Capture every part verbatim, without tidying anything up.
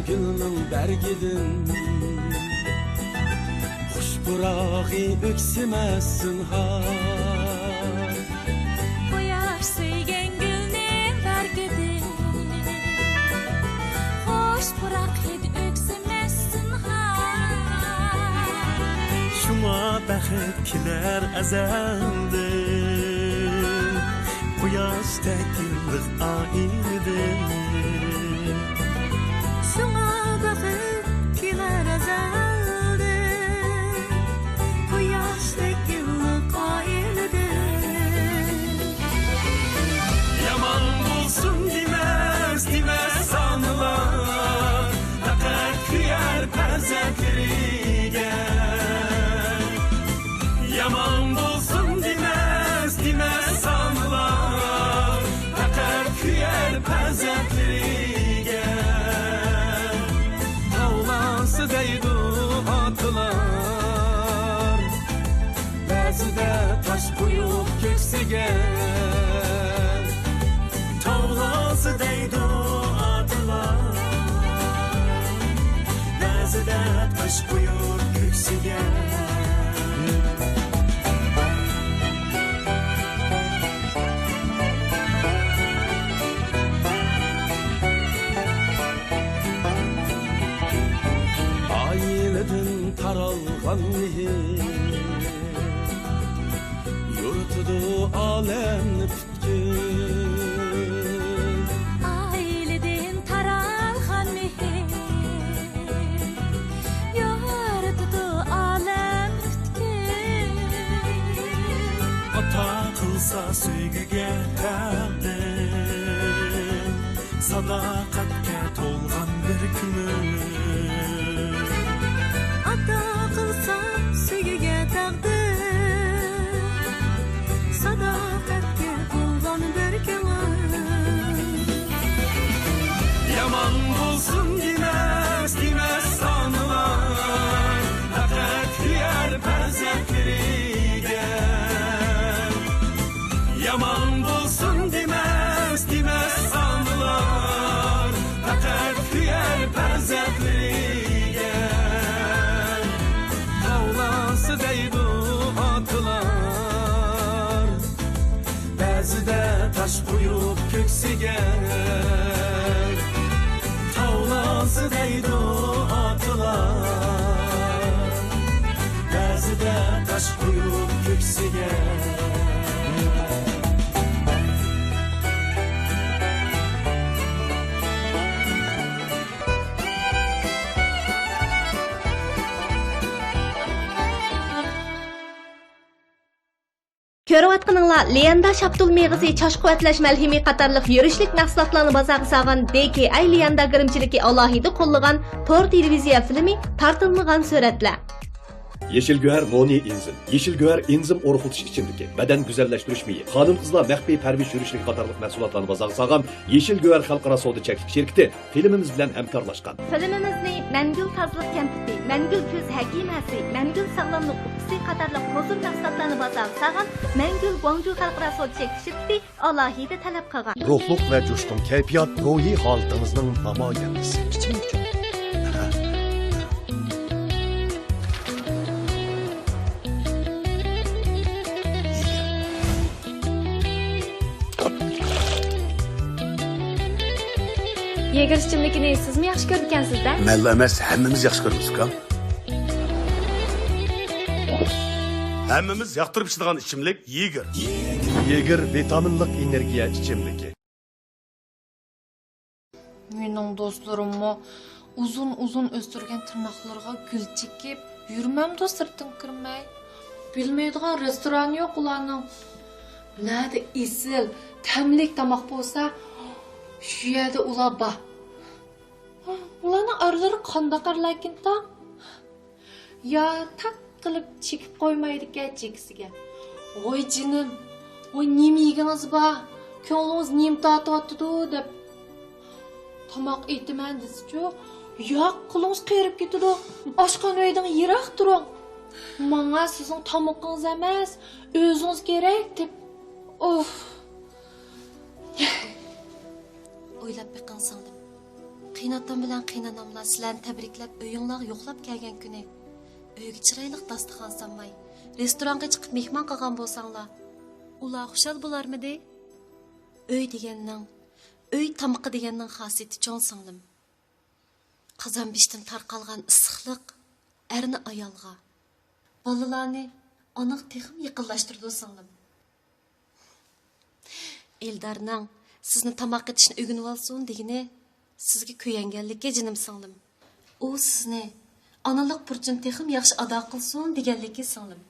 گۈلنىڭ بەرگىدىن خۇش پۇراقى ئۆكسىمەس زىنھار. قۇياش سۆيگەن گۈلنىڭ بەرگىدىن خۇش پۇراق ھىدى ئۆكسىمەس زىنھار. شۇڭا بەخت كېلەر ئەزەلدىن، قۇياشتەك يىللىق ئائىلىدىن. شۇڭا بەخت كېلەر ئەزەلدىن، قۇياشتەك يىللىق ئائىلىدىن. يامان بولسۇن دېمەس، دېمەس ئانىلار، پەقەت كۆيەر پەرزەنتلىرىگە. يامان بولسۇن دېمەس، دېمەس ئانىلار، پەقەت كۆيەر پەرزەنتلىرىگە. تاۋلانسا دەيدۇ ئاتىلار، بەزىدە تاش قويۇپ كۆكسىگە. تاۋلانسا دەيدۇ ئاتىلار، بەزىدە تاش قويۇپ كۆكسىگە. ئائىلىدىن تارالغان مېھىر يورۇتىدۇ ئالەمنى پۈتكۈل. ئائىلىدىن تارالغان مېھىر يورۇتىدۇ ئالەم پۈتكۈل. ئاتا قىلسا سۆيگۈگە تەقدىر، ساداقەتكە تولغان بىر كۆڭۈل. ئاتا قىلسا سۆيگۈگە تەقدىر، ساداقەتكە تولغان بىر كۆڭۈل. يامان بولسۇن دېمەس، دېمەس ئانىلار، پەقەت كۆيەر پەرزەنتلىرىگە. يامان بولسۇن دېمەس، دېمەس ئانىلار، پەقەت كۆيەر پەرزەنتلىرىگە. تاۋلانسا دەيدۇ ئاتىلار، بەزىدە تاش قويۇپ كۆكسىگە. تاۋلانسا دەيدۇ ئاتىلار، بەزىدە تاش قويۇپ كۆكسىگە. كۆرۈۋاتقىنىڭلار ليەندا شاپتۇل مېغىزى، چاچ قۇۋۋەتلەش مەلھىمى قاتارلىق يۈرۈشلۈك مەھسۇلاتلارنى بازارغا سالغان دې كېي ئاي ليەندا گىرىمچىلىكى ئالاھىدە قوللىغان تور تېلېۋىزىيە فىلىمى، تارتىلمىغان سۈرەتلەر. يېشىل گۆھەر نونى ئېنزىم، يېشىل گۆھەر ئېنزىم ئورۇقلىتىش ئىچىملىكى، بەدەن گۈزەللەشتۈرۈش مېيى، خانىم-قىزلار مەخپىي پەرۋىش يۈرۈشلۈكى قاتارلىق مەھسۇلاتلارنى بازارغا سالغان يېشىل گۆھەر خەلقئارا سودا چەكلىك شىركىتى فىلىمىمىز بىلەن ھەمكارلاشقان. فىلىمىمىزنى مەنگۈل تازىلىق كەمپۈتى، مەنگۈل كۆز ھەكىمەسى، مەنگۈل ساغلاملىق ئۇپىسى قاتارلىق ھۇزۇر مەھسۇلاتلارنى بازارغا سالغان مەنگۈل گۇاڭجۇ خەلقئارا سودا چەكلىك شىركىتى ئالاھىدە تەلەپ قىلغان. روھلۇق ۋە جۇشقۇن كەيپىيات روھىي ھالىتىڭىزنىڭ نامايەندىسى. ئىچىملىك چوڭ. يېگېر ئىچىملىكىنى سىزمۇ ياخشى كۆرىدىكەنسىز-دە؟ مەنلا ئەمەس، ھەممىمىز ياخشى كۆرىمىز، ئۇكام. ھەممىمىز ياقتۇرۇپ ئىچىدىغان ئىچىملىك يېگېر. يېگېر ۋىتامىنلىق ئېنېرگىيە ئىچىملىكى. مېنىڭ دوستلىرىممۇ ئۇزۇن-ئۇزۇن ئۆستۈرگەن تىرناقلىرىغا گۈل چېكىپ يۈرمەمدۇ سىرتتىن كىرمەي؟ بىلمەيدىغان رېستورانى يوق ئۇلارنىڭ. نەدە ئېسىل، تەملىك تاماق بولسا، شۇ يەردە ئۇلار بار. ئۇلارنىڭ ئارىلىرى قانداق ئارىلاركىن تاڭ؟ يا تاق قىلىپ چېكىپ قويمايدىكەن چېكىسىگە. ۋاي جېنىم، ۋاي نېمە يېگىڭىز بار؟ كۆڭلىڭىز نېمە تارتىۋاتىدۇ دەپ تاماق ئېتىمەن دېسىچۇ، ياق، قولىڭىز قېرىپ كېتىدۇ. ئاشخانا ئۆيدىن يىراق تۇرۇڭ. ماڭا سىزنىڭ تامىقىڭىز ئەمەس، ئۆزىڭىز كېرەك دەپ. ئۇف. ئويلاپ بېقىڭ سىڭلىم. قېيىنئاتام بىلەن قېيىنئاناملار سىلەرنى تەبرىكلەپ ئۆيۈڭلارغا يوقلاپ كەلگەن كۈنى، ئۆيگە چىرايلىق داستىخان سالماي، رېستورانغا چىقىپ مېھمان قىلغان بولساڭلار، ئۇلار خۇشال بولارمىدى؟ ئۆي دېگەننىڭ، ئۆي تامىقى دېگەننىڭ خاسىيىتى چوڭ، سىڭلىم. قازان بېشىدىن تارقالغان ئىسسىقلىق ئەرنى ئايالغا، بالىلارنى ئانىغا تېخىمۇ يېقىنلاشتۇرىدۇ، سىڭلىم. ئېلدارنىڭ سىزنى تاماق ئېتىشنى ئۆگىنىۋالسۇن دېگىنى سىزگە كۆيەنگەنلىكى، جېنىم سىڭلىم. ئۇ سىزنى ئانىلىق بۇرچىنى تېخىمۇ ياخشى ئادا قىلسۇن دېگەنلىكى، سىڭلىم.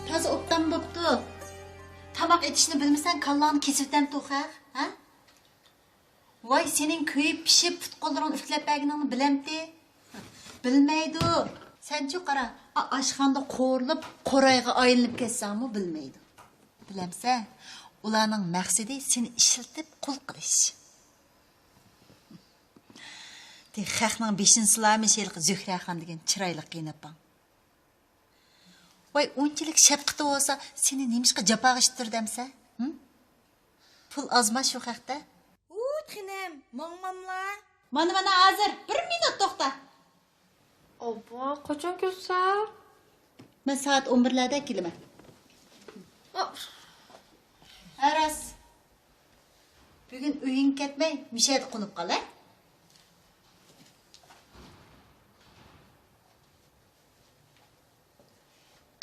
تازا ئوبدان بوپتۇ. تاماق ئېتىشنى بىلمىسەڭ، كاللاڭنى كېسىۋېتەمتۇ خەق، ھە؟ ۋاي، سېنىڭ كۆيۈپ پىشىپ پۇت-قوللىرىڭنى ئۈفلەپ بەرگىنىڭنى بىلەمتى؟ بىلمەيدۇ. سەنچۇ قارا، ئا-، ئاشخانىدا قورۇلۇپ، قورايغا ئايلىنىپ كەتسەڭمۇ بىلمەيدۇ. بىلەمسەن، ئۇلارنىڭ مەقسىتى سېنى ئىشلىتىپ قۇل قىلىش. تېخى خەقنىڭ بېشىنى سىلامىش ھېلىقى زۆھرەخان دېگەن چىرايلىق قېيىنئاپاڭ. ۋاي، ئۇنچىلىك شەپقىتى بولسا، سېنى نېمىشقا جاپاغا ئىتتۈردى ئەمسە؟ ھىم؟ پۇل ئازما شۇ خەقتە؟ ھۇي، خېنىم، ماڭماملا. مانا، مانا، ھازىر بىر مىنۇت توختا. ئابا، قاچان كەلسەڭ؟ مەن سائەت ئون بىرلەردە كېلىمەن. ئاپ. ھە، راست. بۈگۈن ئۆيۈڭگە كەتمەي، مۇشۇ يەردە قونۇپ قال، ھە؟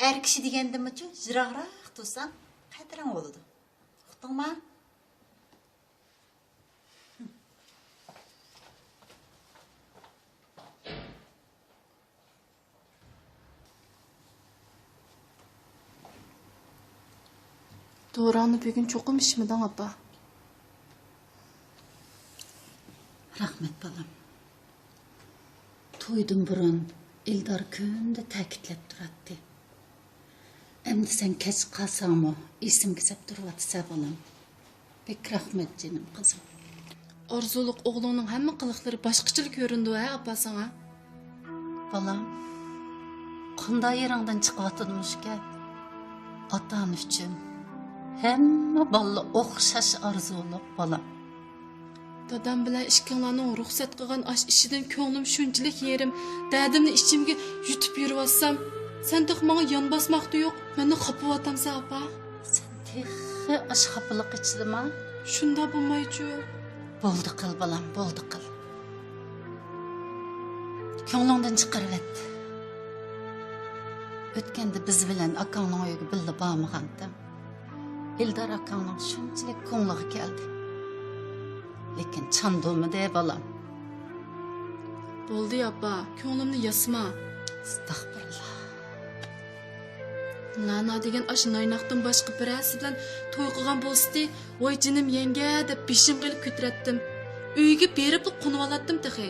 ئەر كىشى دېگەندىنمۇچۇ يىراقراق تۇرساڭ، قەدرىڭ بولىدۇ. ئۇقتۇڭما؟ دورىڭنى بۈگۈن چوقۇم ئىچمىدىڭ، ئاپا. رەھمەت، بالام. تويدىن بۇرۇن ئېلدار كۈندە تەكىتلەپ تۇراتتى. ئەمدى سەن كەچ قالساڭمۇ ئېسىمگە سەپ تۇرۇۋاتىسەن، بالام. بەك رەھمەت، جېنىم قىزىم. ئارزۇلۇق ئوغلۇڭنىڭ ھەممە قىلىقلىرى باشقىچىلا كۆرۈنىدۇ ھە، ئاپا، ساڭا؟ بالام، قۇنداق يېرىڭدىن چىقىۋاتىدۇ مۇشۇ گەپ. ئاتا-ئانا ئۈچۈن ھەممە بالىلار ئوخشاش ئارزۇلۇق، بالام. دادام بىلەن ئىككىڭلارنىڭ رۇخسەت قىلغان ئاش ئىشىدىن كۆڭلۈم شۇنچىلىك يېرىم، دەردىمنى ئىچىمگە يۇتۇپ يۈرۈۋاتسام، سەن تېخى ماڭا يان باسماقتا يوق، مەندىن خاپىۋاتامسەن، ئاپا؟ سەن تېخى ئاشۇ خاپىلىق ئىچىدىما؟ شۇنداق بولمايچۇ؟ بولدى قىل، بالام، بولدى قىل. كۆڭلۈڭدىن چىقىرىۋەت. ئۆتكەندە بىز بىلەن ئاكاڭنىڭ ئۆيىگە بىللە بارمىغانتىڭ. ئېلدار ئاكاڭنىڭ شۇنچىلىك كۆڭلىگە كەلدى. لېكىن چاندۇرمىدى، بالام. بولدى، ئاپا، كۆڭلۈمنى ياسىما. ئەستەغپۇرۇللا. نانا دېگەن ئاشۇ نايناقتىن باشقا بىرەرسى بىلەن توي قىلغان بولسىتى، ۋاي جېنىم يەڭگە دەپ بېشىمغا ئېلىپ كۆتۈرەتتىم. ئۆيگە بېرىپلا قونۇۋالاتتىم تېخى.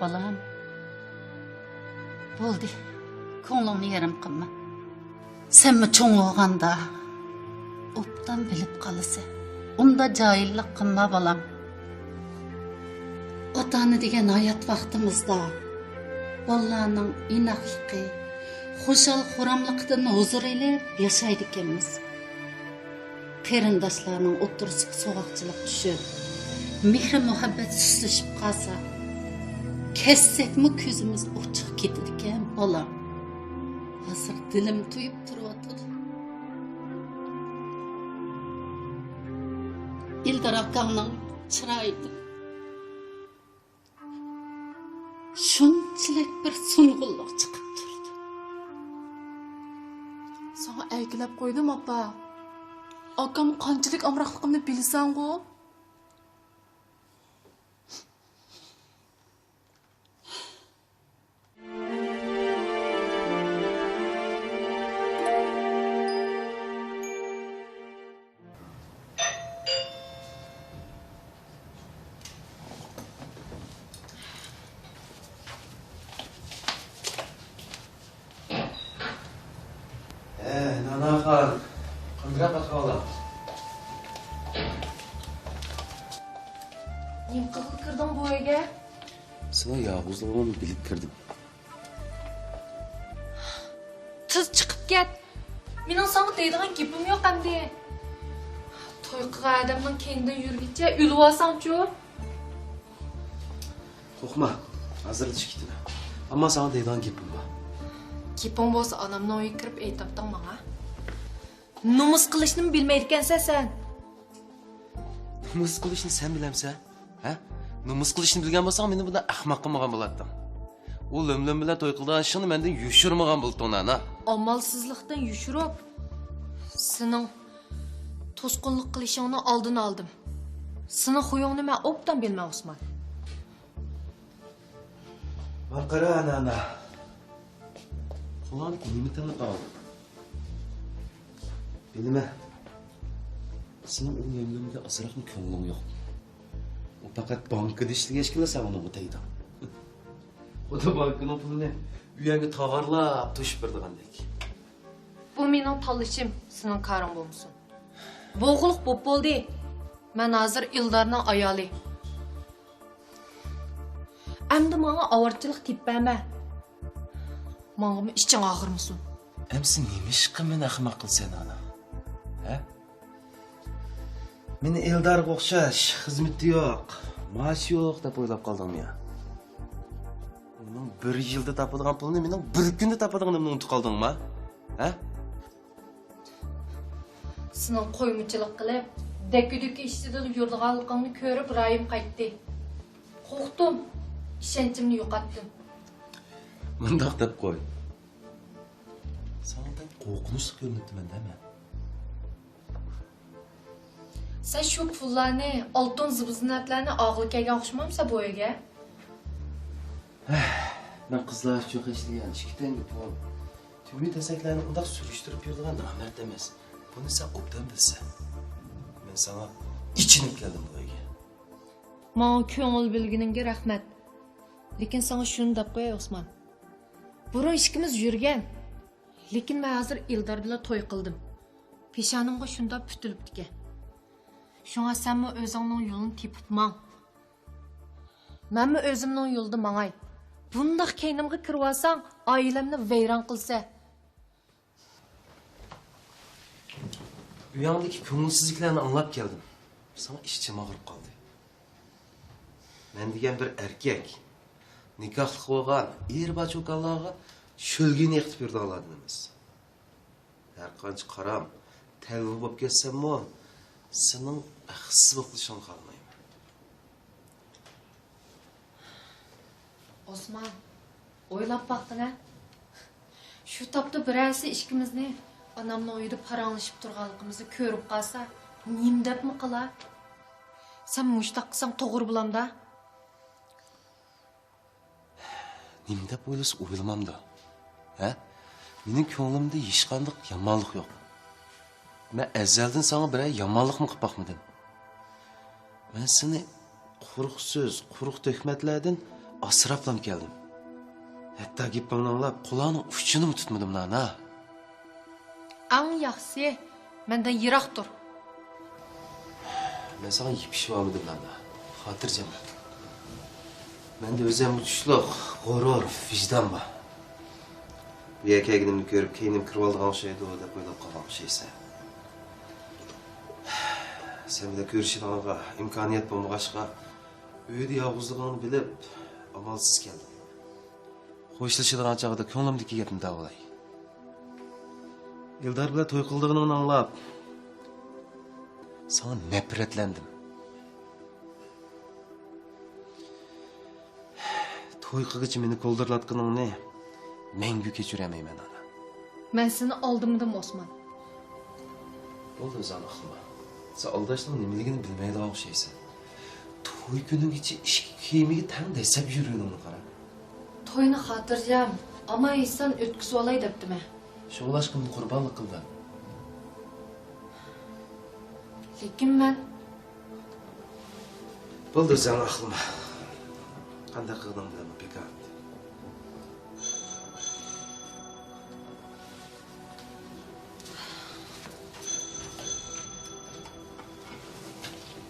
بالام، بولدى، كۆڭلۈڭنى يېرىم قىلما. سەنمۇ چوڭ بولغاندا ئوبدان بىلىپ قالىسەن. ئۇنداق جاھىللىق قىلما، بالام. ئاتا-ئانا دېگەن ھايات ۋاقتىمىزدا بالىلارنىڭ ئىناقلىقى، خۇشال-خۇراملىقىدىن ھۇزۇر ئېلىپ ياشايدىكەنمىز. قېرىنداشلارنىڭ ئوتتۇرىسىغا سوغۇقچىلىق چۈشۈپ، مېھرى-مۇھەببەت سۇسلىشىپ قالسا، كەتسەكمۇ كۆزىمىز ئوچۇق كېتىدىكەن، بالام. ھازىر دىلىم تويۇپ تۇرۇۋاتىدۇ. ئېلدار ئاكاڭنىڭ چىرايىدىن شۇنچىلىك بىر سۇنغۇنلۇق چىقىپ تۇرىدۇ. ساڭا ئەركىلەپ قويدۇم، ئاپا. ئاكام قانچىلىك ئامراقلىقىمنى بىلىسەنغۇ؟ ھە، ناناخان، قانداق ئەھۋالىڭ؟ نېمە قىلغىلى كىردىڭ بۇ ئۆيگە؟ سېنىڭ يالغۇزلۇقۇڭنى بىلىپ كىردىم. تېز چىقىپ كەت. مېنىڭ ساڭا دەيدىغان گېپىم يوق ئەمدى. توي قىلغان ئادەمنىڭ كەينىدىن يۈرگىچە ئۆلۈۋالساڭچۇ؟ قورقما، ھازىرلا چىقىپ كېتىمەن. ئەمما ساڭا دەيدىغان گېپىم بار. گېپىڭ بولسا ئانامنىڭ ئۆيىگە كىرىپ ئېيتىپتىڭ ماڭا. نومۇس قىلىشنىمۇ بىلمەيدىكەنسەن سەن. نومۇس قىلىشنى سەن بىلەمسەن؟ ھە؟ نومۇس قىلىشنى بىلگەن بولساڭ، مېنى بۇنداق ئەخمەق قىلمىغان بولاتتىڭ. ئۇ لۆم-لۆم بىلەن توي قىلىدىغان ئىشىڭنى مەندىن يوشۇرمىغان بولاتتىڭ، نانا. ئامالسىزلىقتىن يوشۇرۇپ، سېنىڭ توسقۇنلۇق قىلىشىڭنىڭ ئالدىنى ئالدىم. سېنىڭ خۇيۇڭنى مەن ئوبدان بىلىمەن، ئوسمان. ماڭا قارا، ئانا، ئانا. قولۇڭدىكى نېمە تىڭلىپ قالدى؟ بىلىمەن. سېنىڭ ئۇ يەڭگىمگە ئازراقمۇ كۆڭلۈڭ يوق. ئۇ پەقەت بانكىدا ئىشلىگەچكىلا سەن ئۇنىڭغا تەگدىڭ. خۇددى بانكىنىڭ پۇلىنى ئۆيۈڭگە تاغارلاپ توشۇپ بېرىدىغاندەك. بۇ مېنىڭ تاللىشىم، سېنىڭ كارىڭ بولمىسۇن. بولغۇلۇق بوپ بولدى. مەن ھازىر ئىلدارنىڭ ئايالى. ئەمدى ماڭا ئاۋارىچىلىق تېپىپ بەرمە. ماڭىمۇ ئىچىڭ ئاغرىمىسۇن. ئەمسە نېمىشقا مېنى ئەخمەق قىلىسەن، ئانا؟ ھە؟ مېنى ئېلدارغا ئوخشاش خىزمىتى يوق، مائاشى يوق دەپ ئويلاپ قالدىڭمۇ يا؟ ئۇنىڭ بىر يىلدا تاپىدىغان پۇلىنى مېنىڭ بىر كۈندە تاپىدىغىنىمنى ئۇنتۇپ قالدىڭما؟ ھە؟ سېنىڭ قويمىچىلىق قىلىپ، دەككە-دۈككە ئىچىدە يۈرىدىغانلىقىڭنى كۆرۈپ رايىم قايتتى. قورقتۇم. ئىشەنچىمنى يوقاتتىم. مۇنداق دەپ قوي. ساڭا بەك قورقۇنچلۇق كۆرۈنۈپتىمەن-دە مەن. سەن شۇ پۇللارنى، ئالتۇن زىبۇ-زىننەتلەرنى ئالغىلى كەلگەن ئوخشىمامسەن بۇ ئۆيگە؟ مەن قىزلار ئۈچۈن خەجلىگەن ئىككى تەڭگە پۇل، تۈگمە تەسەكلەرنى ئۇنداق سۈرۈشتۈرۈپ يۈرىدىغان نامەرد ئەمەس. بۇنى سەن ئوبدان بىلىسەن. مەن ساڭا ئېچىنىپ كەلدىم بۇ ئۆيگە. ماڭا كۆڭۈل بۆلگىنىڭگە رەھمەت. لېكىن ساڭا شۇنى دەپ قوياي، ئوسمان. بۇرۇن ئىككىمىز يۈرگەن. لېكىن مەن ھازىر ئېلدار بىلەن توي قىلدىم. پېشانەمغا شۇنداق پۈتۈلۈپتىكەن. شۇڭا سەنمۇ ئۆزۈڭنىڭ يولىنى تېپىپ ماڭ. مەنمۇ ئۆزۈمنىڭ يولىدا ماڭاي. بۇنداق كەينىمگە كىرىۋالساڭ، ئائىلەمنى ۋەيران قىلىسەن. ئۆيۈڭدىكى كۆڭۈلسىزلىكلەرنى ئاڭلاپ كەلدىم. ساڭا ئىچىم ئاغرىپ قالدى. مەن دېگەن بىر ئەركەك، نىكاھلىق بولغان، ئېرى بار چوكانلارغا شۆلگىنى ئېقىتىپ يۈرىدىغانلاردىن ئەمەس. ھەرقانچە قارام، تەلۋە بولۇپ كەتسەممۇ، سېنىڭ بەختسىز بولۇپ قېلىشىڭنى خالىمايمەن. ئوسمان، ئويلاپ باققىنا. شۇ تاپتا بىرەرسى ئىككىمىزنى ئانامنىڭ ئۆيىدە پاراڭلىشىپ تۇرغانلىقىمىزنى كۆرۈپ قالسا، نېمە دەپمۇ قىلا؟ سەن مۇشۇنداق قىلساڭ توغرا بولامدا؟ نېمە دەپ ئويلىسا ئويلىمامدۇ؟ ھە؟ مېنىڭ كۆڭلۈمدە ھېچقانداق يامانلىق يوق. مەن ئەزەلدىن ساڭا بىرەر يامانلىقمۇ قىلىپ باقمىدىم. مەن سېنى قۇرۇق سۆز، قۇرۇق تۆھمەتلەردىن ئاسراپلام كەلدىم. ھەتتا گېپىڭنى ئاڭلاپ، قۇلاقنىڭ ئۇچىنىمۇ تۇتمىدىم، نانا. ئەڭ ياخشىسى، مەندىن يىراق تۇر. مەن ساڭا يېپىشىۋالمىدىم، نانا. خاتىرجەم بول. مەندە ئۆزۈمگە تۇشلۇق غۇرۇر، ۋىجدان بار. بۇ يەرگە كەلگىنىمنى كۆرۈپ، كەينىم كىرىۋالىدىغان ئوخشايدۇ دەپ ئويلاپ قالغان ئوخشايسەن. سەن بىلەن كۆرۈشىدىغانغا ئىمكانىيەت بولمىغاچقا، ئۆيدە يالغۇزلۇقۇڭنى بىلىپ، ئامالسىز كەلدىم. خوشلىشىدىغان چاغدا كۆڭلۈمدىكى گەپنى دەۋالاي. ئېلدار بىلەن توي قىلىدىغىنىڭنى ئاڭلاپ، ساڭا نەپرەتلەندىم. توي قىلغىچە مېنى كولدۇرلاتقىنىڭنى مەڭگۈ كەچۈرەلمەيمەن، ئانا. مەن سېنى ئالدىمىدىم، ئوسمان. بولدى، ئۆزۈڭنى ئاقلىما. سەن ئالداشنىڭ نېمىلىكىنى بىلمەيدىغان ئوخشايسەن. توي كۈنىگىچە ئىككى كىيىمىگە تەڭ دەسسەپ يۈرگىنىڭنى قارا. توينى خاتىرجەم، ئامان-ئېسەن ئۆتكۈزۈۋالاي دەپتىمەن. شۇڭلاشقا مېنى قۇربانلىق قىلدىڭ. لېكىن مەن بولدى، ئۆزۈڭنى ئاقلىما. قانداق قىلغىنىڭ بىلەنمۇ بىكار.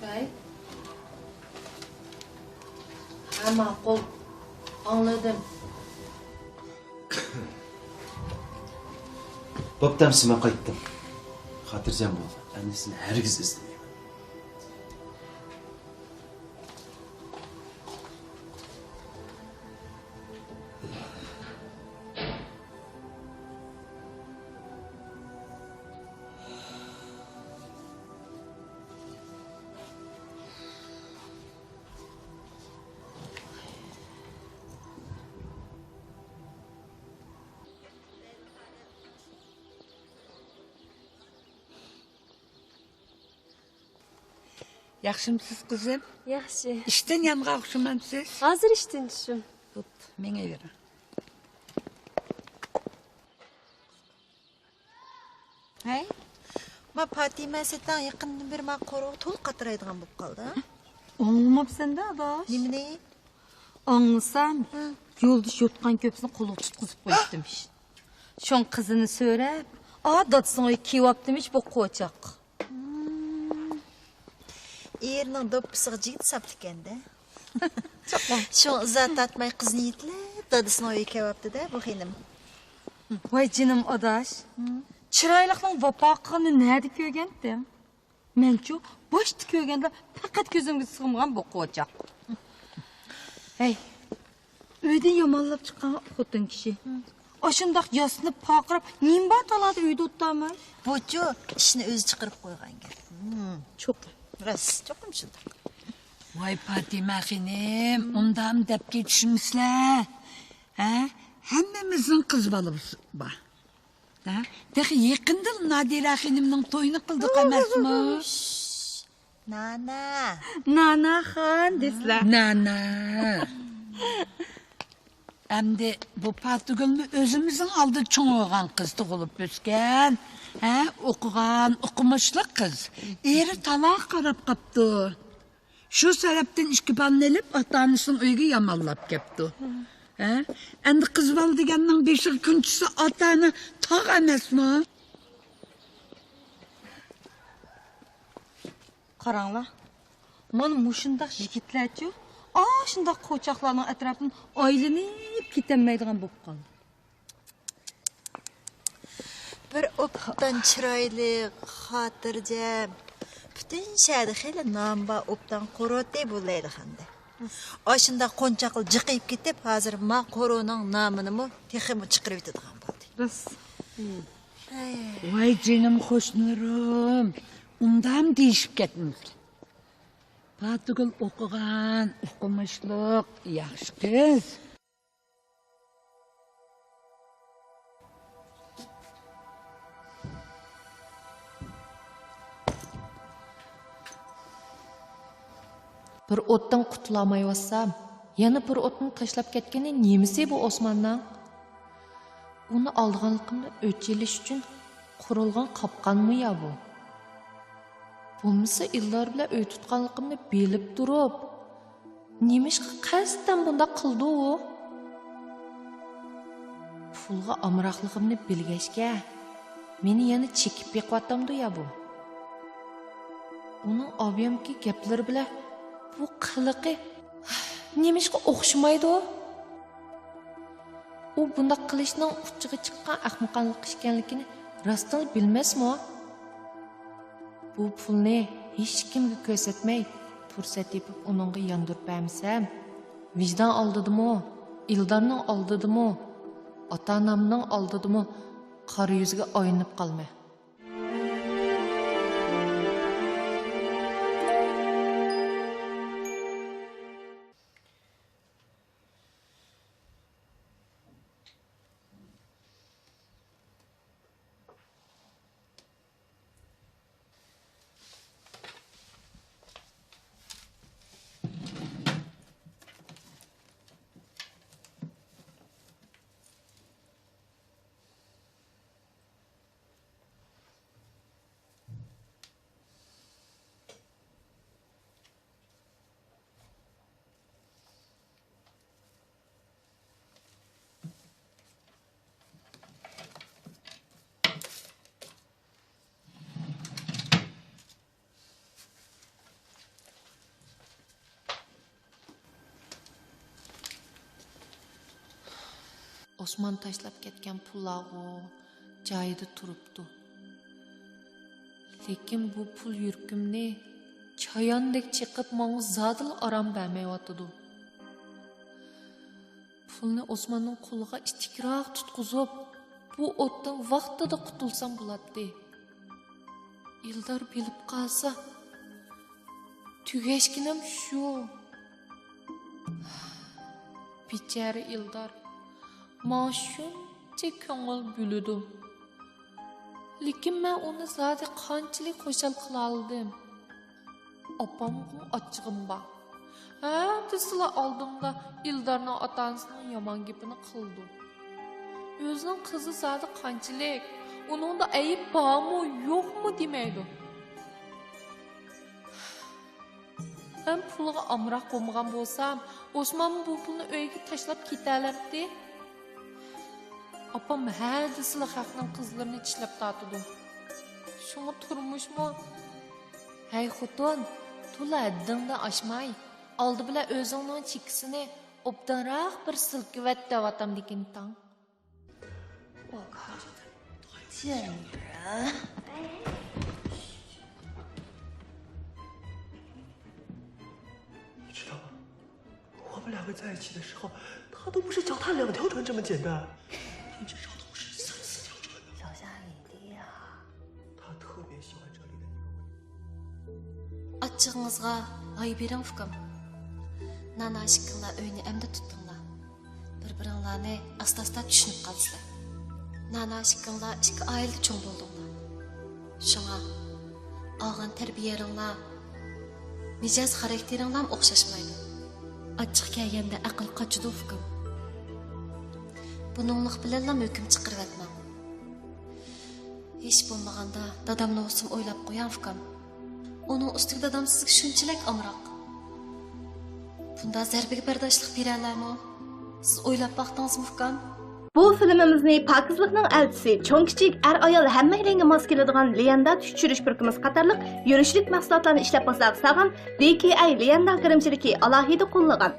ھەي. ھە، ماقۇل. ئاڭلىدىم. بوپتۇ، ئەمىسە مەن قايتتىم. خاتىرجەم بول، ئەمدى سېنى ھەرگىز ئىزدىمەيمەن. ياخشىمسىز، قىزىم؟ ياخشى. ئىشتىن يانغان ئوخشىمامسىز؟ ھازىر ئىشتىن چۈشتۈم. بوپتۇ، مېڭىۋېرىڭ. ھەي، ما پاتىمە سېتەڭ يېقىندىن بېرى ما قورۇغا تولا قاترايدىغان بولۇپ قالدى، ھە؟ ئاڭلىماپسەن-دە، ئاداش. نېمىنى؟ ئاڭلىسام، ھە. يولدىشى يوتقان كۆپىسىنى قولىغا تۇتقۇزۇپ قويۇپتىمىش. شۇڭا قىزىنى سۆرەپ، ئا، دادىسىنىڭ ئۆيىگە كېلىۋاپتىمىش بۇ قوچاق. ئېرىنىڭ دوپپىسىغا جىگىت ساپتىكەن-دە. شۇڭا ئىزا تارتماي قىزنى يېتىلەپ دادىسىنىڭ ئۆيىگە كېلىۋاپتۇ-دە بۇ خېنىم. ۋاي جېنىم ئاداش، چىرايلىقنىڭ ۋاپا قىلغىنىنى نەدە كۆرگەنتىڭ؟ مەنچۇ باشتا كۆرگەندە پەقەت كۆزۈمگە سىغمىغان بۇ قوچاق. ھەي، ئۆيدىن يامانلاپ چىققان خوتۇن كىشى. ئاشۇنداق ياسىنىپ پارقىراپ نېمە بار تالادا ئۆيدە ئولتۇرماي؟ بۇچۇ ئىشنى ئۆزى چىقىرىپ قويغان گەپ. چوقۇم. راست، چوقۇم شۇنداق. ۋاي پاتىمە خېنىم، ئۇنداقمۇ دەپ كېتىشمىسىلە. ھە؟ ھەممىمىزنىڭ قىز بالىمىز بار. ھە؟ تېخى يېقىندىلا نادىرە خېنىمنىڭ تويىنى قىلدۇق ئەمەسمۇ؟ نانا. ناناخان دېسىلە. نانا. ئەمدى بۇ پاتىگۈلمۇ ئۆزىمىزنىڭ ئالدىدا چوڭ بولغان قىز، تۇغۇلۇپ ئۆسكەن، ھە، ئوقۇغان، ئوقۇمۇشلۇق قىز. ئېرى تالاغا قاراپ قاپتۇ. شۇ سەۋەبتىن ئىككى بالىنى ئېلىپ ئاتا-ئانىسىنىڭ ئۆيىگە يامانلاپ كەپتۇ. ھە؟ ئەمدى قىز بالا دېگەننىڭ بېشىغا كۈن چۈشسە ئاتا-ئانا تاغ ئەمەسمۇ؟ قاراڭلار، مانا مۇشۇنداق يىگىتلەرچۇ، ئاشۇنداق قوچاقلارنىڭ ئەتراپىدىن ئايلىنىپ كېتەلمەيدىغان بولۇپ قالدى. بىر ئوبدان چىرايلىق، خاتىرجەم، پۈتۈن شەھەردە خېلى نامى بار ئوبدان قورۇتى بۇ لەيلىخاندا. ئاشۇنداق قونچاقلا جىقىيىپ كېتىپ، ھازىر ما قورۇنىڭ نامىنىمۇ تېخىمۇ چىقىرىۋېتىدىغان بولدى. راست. ھەي. ۋاي جېنىم قوشنىلىرىم، ئۇنداقمۇ دېيىشىپ كەتمىسىلەر. پاتىگۈل ئوقۇغان، ئوقۇمۇشلۇق، ياخشى قىز. بىر ئوتتىن قۇتۇلالمايۋاتسام، يەنە بىر ئوتنى تاشلاپ كەتكىنى نېمىسى بۇ ئوسماننىڭ؟ ئۇنى ئالدىغانلىقىمنى ئۆچ ئېلىش ئۈچۈن قۇرۇلغان قاپقانمۇ يا بۇ؟ بولمىسا ئىللار بىلەن ئۆي تۇتقانلىقىمنى بىلىپ تۇرۇپ، نېمىشقا قەستەن بۇنداق قىلدى ئۇ؟ پۇلغا ئامراقلىقىمنى بىلگەچكە، مېنى يەنە چېكىپ بېقىۋاتامدۇ يا بۇ؟ ئۇنىڭ ئابىيامكى گەپلىرى بىلەن بۇ قىلىقى نېمىشقا ئوخشىمايدۇ؟ ئۇ بۇنداق قىلىشنىڭ ئۇچىغا چىققان ئەخمىقانلىق ئىكەنلىكىنى راستتىنلا بىلمەسمۇ؟ بۇ پۇلنى ھېچكىمگە كۆرسەتمەي، پۇرسەت تېپىپ ئۇنىڭغا ياندۇرۇپ بەرمىسەم، ۋىجدان ئالدىدىمۇ، ئىلدارنىڭ ئالدىدىمۇ، ئاتا-ئانامنىڭ ئالدىدىمۇ قارا يۈزگە ئايلىنىپ قالىمەن. ئوسمان تاشلاپ كەتكەن پۇللارغۇ، جايىدا تۇرۇپتۇ. لېكىن بۇ پۇل يۈرىكىمنى چاياندەك چېقىپ، ماڭا زادىلا ئارام بەرمەيۋاتىدۇ. پۇلنى ئوسماننىڭ قولىغا ئىتتىكراق تۇتقۇزۇپ، بۇ ئوتتىن ۋاقتىدا قۇتۇلسام بولاتتى. ئىلدار بىلىپ قالسا، تۈگەشكىنىم شۇ. بىچارە ئىلدار ماڭا شۇنچە كۆڭۈل بۆلىدۇ. لېكىن مەن ئۇنى زادى قانچىلىك خۇشال قىلالىدىم؟ ئاپامغىمۇ ئاچچىقىم بار. ھە دېسىلا ئالدىمدا ئىلدارنىڭ ئاتا-ئانىسىنىڭ يامان گېپىنى قىلىدۇ. ئۆزىنىڭ قىزى زادى قانچىلىك؟ ئۇنىڭدا ئەيىب بارمۇ، يوقمۇ دېمەيدۇ. مەن پۇلغا ئامراق بولمىغان بولسام، ئوسمانمۇ بۇ پۇلنى ئۆيگە تاشلاپ كېتەلەمتى؟ ئاپام ھە دېسىلا خەقنىڭ قىزلىرىنى چىشلەپ تارتىدۇ. شۇڭا تۇرمۇشمۇ. ھەي خوتۇن، تولا ھەددىڭدىن ئاشماي، ئالدى بىلەن ئۆزۈڭنىڭ چېكىسىنى ئوبدانراق بىر سىلكىۋەت دەۋاتامدىكىن تاڭ. 我靠，贱人！你知道吗？我们两个在一起的时候，他都不是脚踏两条船这么简单，至少都是三四条船呢。脚下雨滴啊！他特别喜欢这里的一个位置。 ئاچچىقىڭىزغا ھاي بېرىڭ، ئۇكام. نانا ئىككىڭلار ئۆينى ئەمدى تۇتتۇڭلار. بىر-بىرىڭلارنى ئاستا-ئاستا چۈشىنىپ قالىسىلەر. نانا ئىككىڭلار ئىككى ئائىلىدە چوڭ بولدۇڭلار. شۇڭا ئالغان تەربىيەلىرىڭلار، مىجەز خاراكتېرىڭلارمۇ ئوخشاشمايدۇ. ئاچچىق كەلگەندە ئەقىل قاچىدۇ، ئۇكام. بۇنىڭلىق بىلەنلا ھۆكۈم چىقىرىۋەتمەڭ. ھېچ بولمىغاندا دادامنى بولسىمۇ ئويلاپ قويۇڭ، ئۇكام. ئۇنىڭ ئۈستىگە دادام سىزگە شۇنچىلىك ئامراق. بۇنداق زەربىگە بەرداشلىق بېرەلەرمۇ؟ سىز ئويلاپ باقتىڭىزمۇ، ئۇكام؟ بۇ فىلىمىمىزنى پاكىزلىقنىڭ ئەلچىسى، چوڭ-كىچىك، ئەر-ئايال ھەممەيلەنگە ماس كېلىدىغان ليەندا چۈش چۈشۈرۈش پۇرىقىمىز قاتارلىق يۈرۈشلۈك مەھسۇلاتلارنى ئىشلەپ باشلىغان دى كېي ئەي ليەندا گىرىمچىلىكى ئالاھىدە قوللىغان.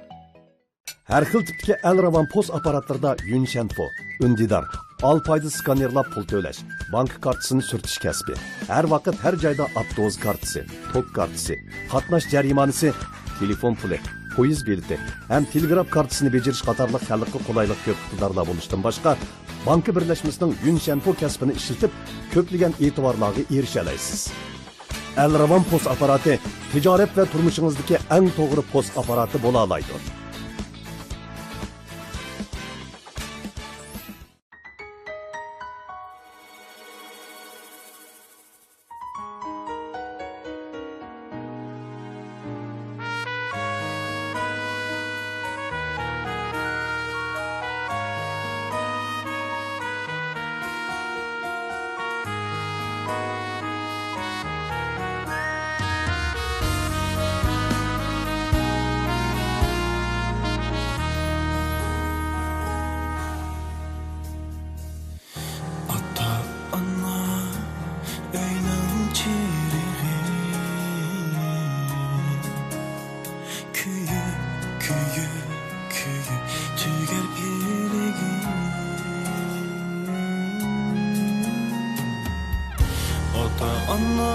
ھەر خىل تىپتىكى ئەلراۋان پوس ئاپپاراتلىرىدا يۈنشەنفو، ئۈندىدار، ئالپايدا سكانېرلاپ پۇل تۆلەش، بانكا كارتىسىنى سۈرتۈش كەسپى، ھەر ۋاقىت، ھەر جايدا ئاپتوبۇس كارتىسى، توك كارتىسى، قاتناش جەرىمانىسى، تېلېفون پۇلى، پويىز بېلىتى ھەم تېلېگراف كارتىسىنى بېجىرىش قاتارلىق خەلققە قولايلىق كۆپ ئىقتىدارلار بولۇشتىن باشقا، بانكا بىرلەشمىسىنىڭ يۈنشەنفو كەسپىنى ئىشلىتىپ، كۆپلىگەن ئېتىبارلارغا ئېرىشەلەيسىز. ئەلراۋان پوس ئاپپاراتى تىجارەت ۋە تۇرمۇشىڭىزدىكى ئەڭ توغرا پوس ئاپپاراتى بولالايدۇ. ئاتا-ئانا ئۆينىڭ چىرىغى، كۆيۈپ، كۆيۈپ، كۆيۈپ تۈگەر پىلىگى. ئاتا-ئانا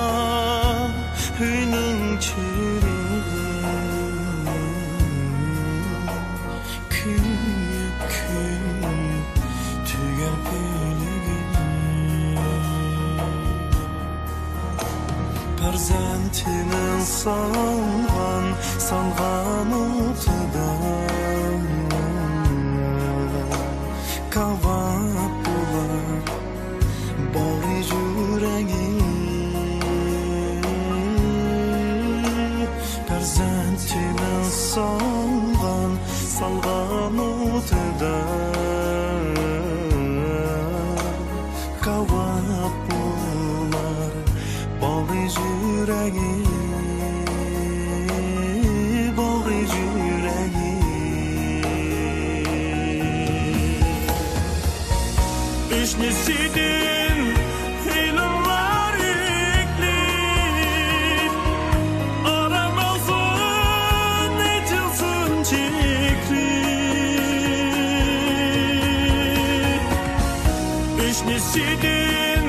ئۆينىڭ چىرىغى، كۆيۈپ، كۆيۈپ تۈگەر پىلىگى. پەرزەنتىنىڭ سالغان، سالغان ئوتىدا كاۋاپ بولار باغرى يۈرەكى. پەرزەنتىنىڭ سالغان، سالغان ئوتىدا كاۋاپ بولار باغرى يۈرەكى، باغرى يۈرەكى. ئۆشنىسىدىن ھىيلىڭلار ئېكىلىپ، ئارام ئالسۇن، ئېچىلسۇن چېكىلىپ. ئۆش نېسىدىن